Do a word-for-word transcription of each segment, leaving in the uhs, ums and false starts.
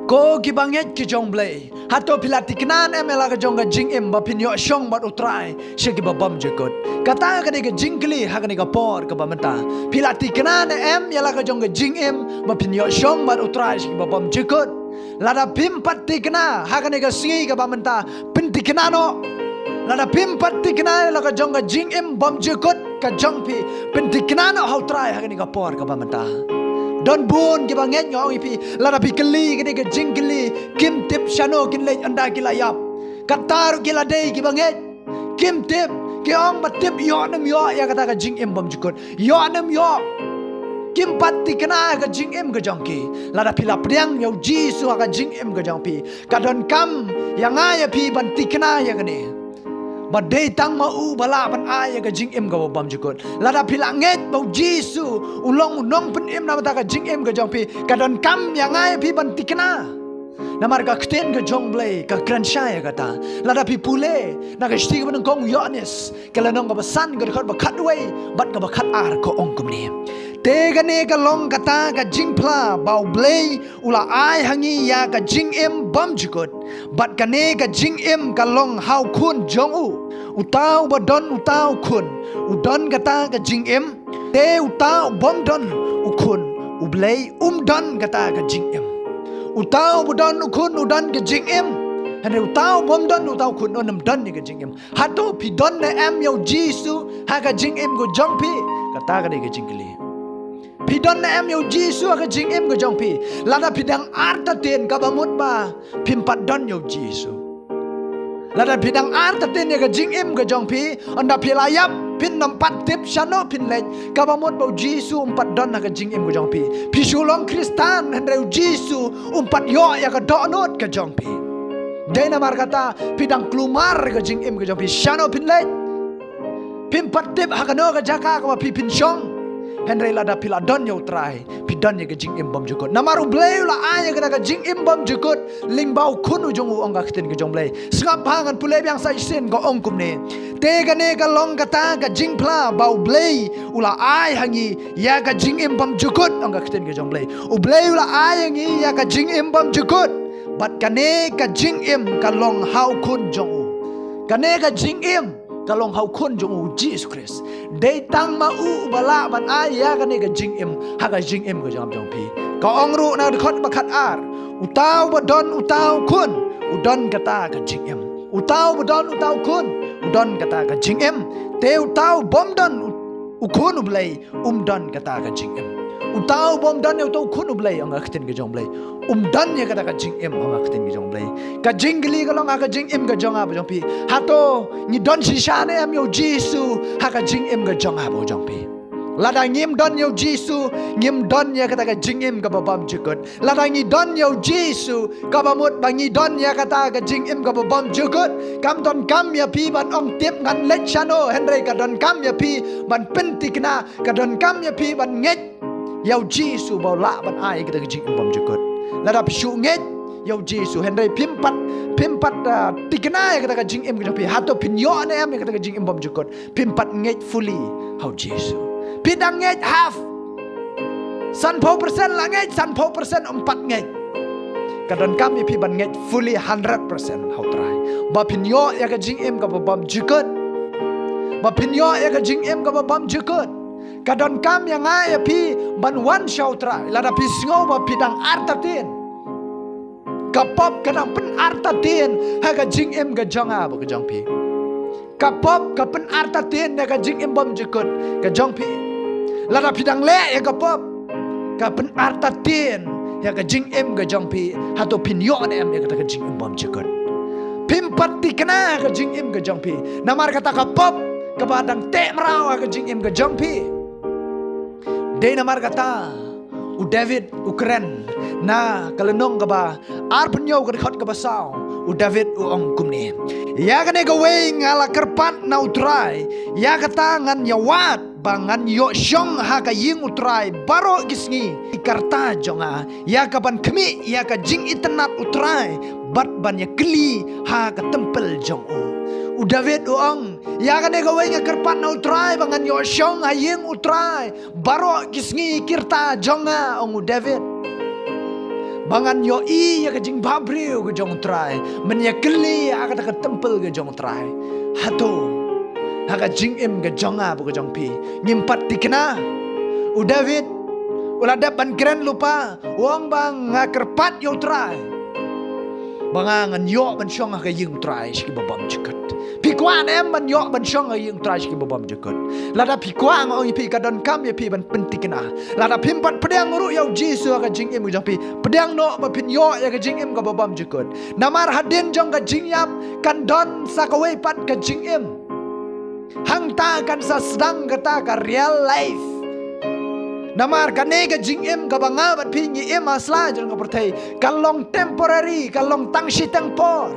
Ko ki bangeit ki jong Blei, hato phi la thikna ne em ïa la ka jong ka jingim ba phin ïoh shong bad U Trai sha ki babymjukut? Kata kane ka jingkylli ha kane ka por kaba mynta. Phi la thikna ne em ïa la ka jong ka jingim ba phin ïoh shong bad U Trai sha ki babymjukut? Lada phim pat thikna ha kane ka sngi kaba mynta, pynthikna noh. Lada phim pat thikna ïa la ka jong ka jingim bymjukut ka jong phi, pynthikna noh ha U Trai ha kane ka por kaba mynta. Don bun ki bangeit, nga ong ïa phi, lada phi kylli kane ka jingkylli, kim tip shano kin leit, ynda ki la ïap. Kata ruh ki la dei ki bangeit, kim tip, ki ong ba tip, ïoh ne ym ïoh ïa kata ka jingim bymjukut. Ïoh ne ym ïoh, kim pat thikna ïa ka jingim ka jong ki. Lada phi la pdiang ïa U Jisu ha ka jingim ka jong phi, ka donkam ïa nga ïa phi ban thikna ïa kane, ba dei tang ma u ba lah ban ai ïa ka jingim kaba bymjukut. Lada phi la ngeit ba U Jisu u long U Nongpynim namar ka jingim ka jong phi, ka donkam ïa nga ïa phi ban thikna. Namar ka ktien ka jong Blei ka kren shai ïa kata. Lada phi pule na ka shithi kaba nyngkong u Ïoannis, ka lynnong kaba san, ka dkhot ba khatwei bad kaba khatar, ka ong kumne: Te kane ka long kata ka jingphla ba U Blei u la ai ha ngi ïa ka jingim bymjukut, bad kane ka jingim ka long ha U Khun jong u. Uta uba don uta U Khun u don kata ka jingim, te uta u bym don U Khun U Blei um don kata ka jingim. Uta uba don U Khun u don ka jingim, hynrei uta u bym don uta U Khun un ym don ïa ka jingim. Hato phi don ne em ïa U Jisu ha ka jingim ka jong phi? Kata ka dei ka jingkylli. Phi don ne em ïa U Jisu ha ka jingim ka jong phi? Lada phi dang artatien, kaba mut ba phim pat don ïa U Jisu. Lada phi dang artatien ïa ka jingim ka jong phi, ynda phi la ïap phin ym pat tip shano phin leit, kaba mut ba U Jisu um pat don ha ka jingim ka jong phi. Phi shu long Khristan hynrei U Jisu um pat ïoh ïa ka dohnud ka jong phi. Dei namar kata phi dang kulmar ka jingim ka jong phi, shano phin leit. Phim pat tip ha kano ka jaka kaba phi phin shong, hynrei lada phi la don ïa U Trai, phi don ïa ka jingim bymjukut. Namar U Blei u la ai ïa kata ka jingim bymjukut lyngba U Khun u jong u, ong ka ktien ka jong Blei. Sngap ha, ngan pule biang sa shisien, ka ong kumne: Te kane ka long kata ka jingphla ba U Blei u la ai ha ngi ïa ka jingim bymjukut, ong ka ktien ka jong Blei. U Blei u la ai ha ngi ïa ka jingim bymjukut, bad kane ka jingim ka long ha U Khun jong u. Kane ka jingim ka long ha U Khun jong u, U Jisu Khrist. Dei tang ma u uba lah ban ai ïa kane ka jingim ha ka jingim ka jong phi. Ka ong ruh na dkhot ba khatar: Uta uba don uta U Khun u don kata ka jingim. Uta uba don uta U Khun u don kata ka jingim, te uta u bym don U Khun U Blei um don kata ka jingim. Uta u bym don ïa uta U Khun U Blei, ong ka ktien ka jong Blei, um don ïa kata ka jingim, ong ka ktien ka jong Blei. Ka jingkylli ka long ha ka jingim ka jong nga bad jong phi, hato ngi don shisha ne em ïa U Jisu ha ka jingim ka jong nga bad jong phi? Lada ngim don ïa U Jisu, ngim don ïa kata ka jingim kaba bymjukut. Lada ngi don ïa U Jisu, kaba mut ba ngi don ïa kata ka jingim kaba bymjukut. Kam donkam ïa phi ban ong tip ngan leit shano, hynrei ka donkam ïa phi ban pynthikna, ka donkam ïa phi ban ngeit ïa U Jisu ba u lah ban ai kata ka jingim bymjukut. Lada phi shu ngeit ïa U Jisu hynrei phim pat, phim pat, ah, thikna ïa kata ka jingim ka jong phi, hato phin ïoh ne em ïa kata ka jingim bymjukut? Phim pat ngeit fully ha U Jisu. Phi dang ngeit half. Sanphew percent la ngeit, sanphew percent ym pat ngeit. Ka donkam ïa phi ban ngeit fully, hundred percent ha U Trai, ba phin ïoh ïa ka jingim kaba bymjukut. Ba phin ïoh ïa ka jingim kaba bymjukut. Ka donkam ïa nga ïa phi ban wan sha U Trai. Lada phi sngew ba phi dang artatien, ka pop ka dang pynartatien ha ka jingim ka jong nga bad ka jong phi. Ka pop ka pynartatien ïa ka jingim bymjukut ka jong phi. Lada phi dang leh ïa ka pop, ka pynartatien ïa ka jingim ka jong phi, hato phin ïoh ne em ïa kata ka jingim bymjukut? Phim pat thikna ha ka jingim ka jong phi, namar kata ka pop kaba dang teh mraw ha ka jingim ka jong phi. Dei namar kata u David u kren na ka lynnong kaba arphew hynñiew, ka dkhot kaba saw, u David u ong kumne: Ïa kane kawei nga la kyrpad na U Trai, ïa kata ngan ïawad, ba ngan ïoh shong ha ka ïing U Trai baroh ki sngi ki rta jong nga, ïa kaban khmih ïa ka jingitynnad U Trai bad ban ïakylli ha ka templ jong u. U David u ong: Ïa kane kawei nga kyrpad na U Trai ba ngan ïoh shong ha ïing U Trai baroh ki sngi ki rta jong nga, ong u David. Ba ngan ïohi ïa ka jingbhabriew ka jong U Trai, ban ïakylli ha kata ka templ ka jong U Trai. Hato ha ka jingim ka jong nga bad ka jong phi ngim pat thikna? U David u la dep ban kren lypa, u ong ba nga kyrpad ïa U Trai ba nga ngan ïoh ban shong ha ka ïing U Trai sha ki ba bymjukut. Phi kwah ne em ban ïoh ban shong ha ka ïing U Trai sha ki ba bymjukut? Lada phi kwah, nga ong ïa phi, ka donkam ïa phi ban pynthikna. Lada phim pat pdiang ruh ïa U Jisu ha ka jingim ka jong phi, pdiang noh ba phin ïoh ïa ka jingim ka ba bymjukut. Namar hadien jong ka jingïap kan don sa kawei pat ka jingim. Hangta kan sa sdang kata ka real life. Namar kane ka jingim kaba nga bad phi ngi im ha sla jong ka pyrthei ka long temporary, ka long tang shi tang por.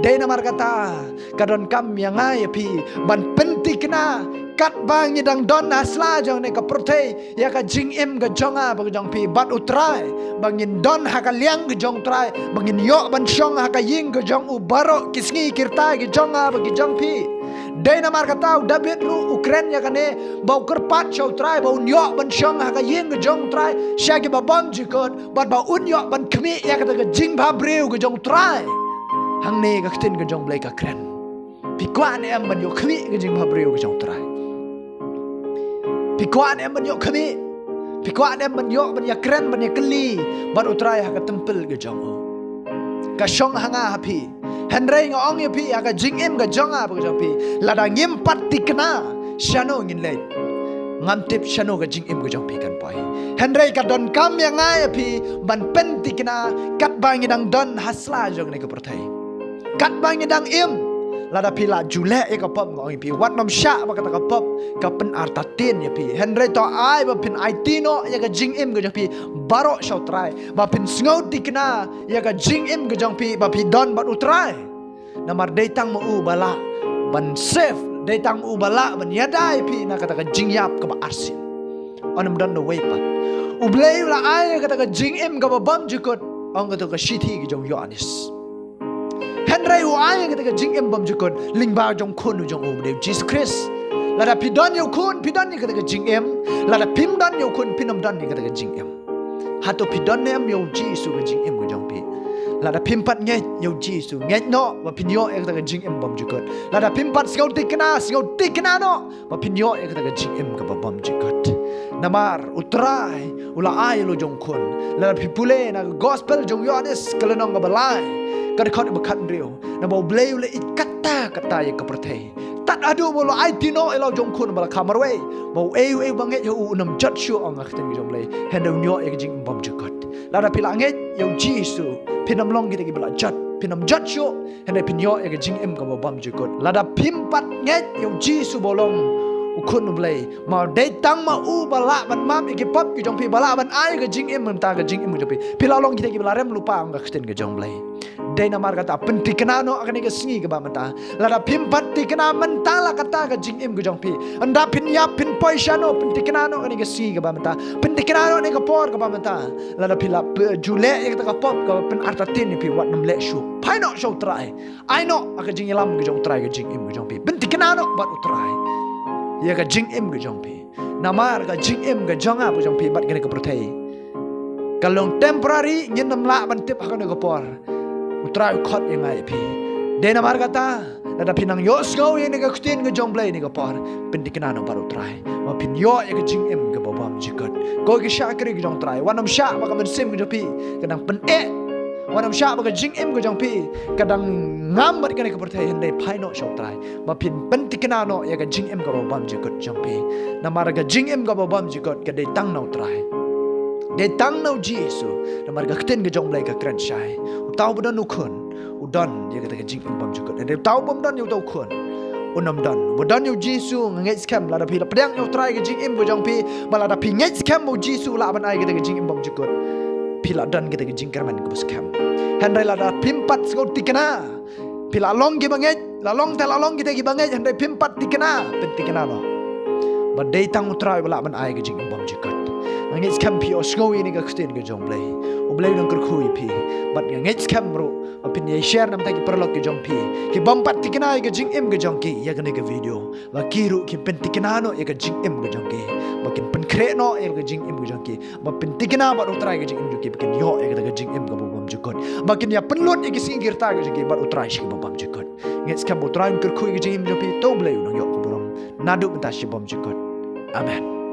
Dei namar kata ka donkam ïa nga ïa phi ban pynthikna katba ngi dang don ha sla jong kane ka pyrthei ïa ka jingim ka jong nga bad ka jong phi bad U Trai, ba ngin don ha ka liang ka jong U Trai, ba ngin ïoh ban shong ha ka ïing ka jong u baroh ki sngi ki rta ki jong nga bad ki jong phi. Dei namar kata u David ruh u kren ïa kane, ba u kyrpad sha U Trai ba un ïoh ban shong ha ka ïing ka jong U Trai sha ki ba bymjukut, bad ba un ïoh ban khmih ïa kata ka jingbhabriew ka jong U Trai. Hangne ka ktien ka jong U Blei ka kren. Phi kwah ne em ban ïoh khmih ka jingbhabriew ka jong U Trai? Phi kwah ne em ban ïoh khmih? Phi kwah ne em ban ïoh ban ïakren, ban ïakylli bad U Trai ha ka templ ka jong u? Ka shong ha nga ha phi. Hynrei nga ong ïa phi, ha ka jingim ka jong nga bad ka jong phi, lada ngim pat thikna, shano ngin leit? Ngam tip shano ka jingim ka jong phi kan poi. Hynrei ka donkam ïa nga ïa phi ban pynthikna katba ngi dang don ha sla jong kane ka pyrthei. Katba ngi dang im, lada phi la ju leh ïa ka pop, nga ong ïa phi, wat nym shah ba kata ka pop ka pynartatien ïa phi. Hynrei to ai ba phin aiti noh ïa ka jingim ka jong phi baroh sha U Trai, ba phin sngewthikna ïa ka jingim ka jong phi ba phi don bad U Trai. Namar dei tang ma u ba lah ban save, dei tang ma u ba lah ban ïada ïa phi na kata ka jingïap kaba arsien. Ym don uwei pat. U Blei u la ai ïa kata ka jingim kaba bymjukut, ong kato ka shithi ka jong u Ïoannis. Hynrei u ai ïa kata ka jingim bymjukut lyngba jong u Khun u jong u, u dei u Jisu Khrist. Lada phi don ïa u Khun, phi don ïa kata ka jingim. Lada phim don ïa u Khun, phin ym don ïa kata ka jingim. Hato phi don ne em ïa u Jisu ha ka jingim ka jong phi? Lada phim pat ngeit ïa u Jisu, ngeit noh ba phin ïoh ïa kata ka jingim bymjukut. Lada phim pat sngewthikna, sngewthikna noh ba phin ïoh ïa kata ka jingim kaba bymjukut. Namar U Trai u la ai ïa la u jong u Khun. Lada phi pule na ka Gospel jong u Ïoannis ka lynnong kaba lai, ka dkhot kaba khathynriew, naba U Blei u la ïeit katta katta ïa ka pyrthei, tad haduh ba u la aiti noh ïa la u jong u Khun ba la kha marwei, ba uei uei ba ngeit ha u un ym jot shuh, ong ka ktien ka jong U Blei, hynrei un ïoh ïa ka jingim bymjukut. Lada phi la ngeit ïa u Jisu, phin ym long kita kiba la jot, phin ym jot shuh, hynrei phin ïoh ïa ka jingim kaba bymjukut. Lada phim pat ngeit ïa u Jisu ba u long u Khun U Blei, ma dei tang ma u ba lah ban map ïa ki pop ki jong phi, ba lah ban ai ka jingim mynta, ka jingim ka jong phi, phi la long kita kiba la rem lypa, ong ka ktien ka jong U Blei. Dei namar kata pynthikna noh ha kane ka sngi kaba mynta. Lada phim pat thikna mynta, la kata ka jingim ka jong phi. Ynda phin ïap phin poi shano, pynthikna noh ha kane ka sngi kaba mynta. Pynthikna noh ha kane ka por kaba mynta. Lada phi la p-, ju leh ïa kata ka pop kaba pynartatien ïa phi, wat nym leh shuh. Phai noh sha U Trai. Ai noh ha ka jingïalam ka jong U Trai ka jingim ka jong phi. Pynthikna noh bad U Trai ïa ka jingim ka jong phi. Namar ka jingim ka jong nga bad jong phi bad kane ka pyrthei ka long temporary, ngin ym lah ban tip ha kano ka por U Trai u khot ïa nga ïa phi. Dei namar kata, lada phi nang ïohsngew ïa kane ka ktien ka jong U Blei ha kane ka por, pynthikna noh bad U Trai ba phin ïoh ïa ka jingim kaba bymjukut. Ko ki shakri ka jong U Trai, wat nym shah ba ka mynsiem ka jong phi ka dang pyneh, wat nym shah ba ka jingim ka jong phi ka dang ngam bad kane ka pyrthei, hynrei phai noh sha U Trai ba phin pynthikna noh ïa ka jingim kaba bymjukut jong phi. Namar ka jingim kaba bymjukut ka dei tang na U Trai, dei tang na u Jisu. Namar ka ktien ka jong U Blei ka kren shai, uta uba don u Khun u don ïa kata ka jingim bymjukut. Hynrei uta ubym don ïa uta u Khun un ym don. Uba don ïa u Jisu, nga ngeit skhem, lada phi la pdiang ïa U Trai ka jingim ka jong phi, ba lada phi ngeit skhem ba u Jisu u lah ban ai kata ka jingim bymjukut, phi la don kata ka jingkyrmen kaba skhem. Hynrei lada phim pat sngewthikna, phi la long kiba ngeit, la long te la long kita kiba ngeit, hynrei phim pat thikna, pynthikna noh ba dei tang U Trai uba lah ban ai ka jingim bymjukut. Nga ngeit skhem phi ïohsngew ïa kane ka ktien ka jong U Blei. U Blei u nang kyrkhu ïa phi. Bad nga ngeit skhem ruh ba phin ïa share namar ki paralok ki jong phi, ki bym pat thikna ïa ka jingim ka jong ki ïa kane ka video, ba ki ruh kin pynthikna noh ïa ka jingim ka jong ki, ba kin pynkhreh noh ïa ka jingim ka jong ki, ba pynthikna bad U Trai ka jingim jong ki, ba kin ïoh ïa ka jingim kaba bymjukut, ba kin ïa pynlut ïa ki sngi ki rta ka jong ki bad U Trai sha kaba bymjukut. Ngeit skhem ba U Trai un kyrkhu ïa ka jingim jong phi. To U Blei u nang ïoh ka burom naduh mynta sha bymjukut. Amen.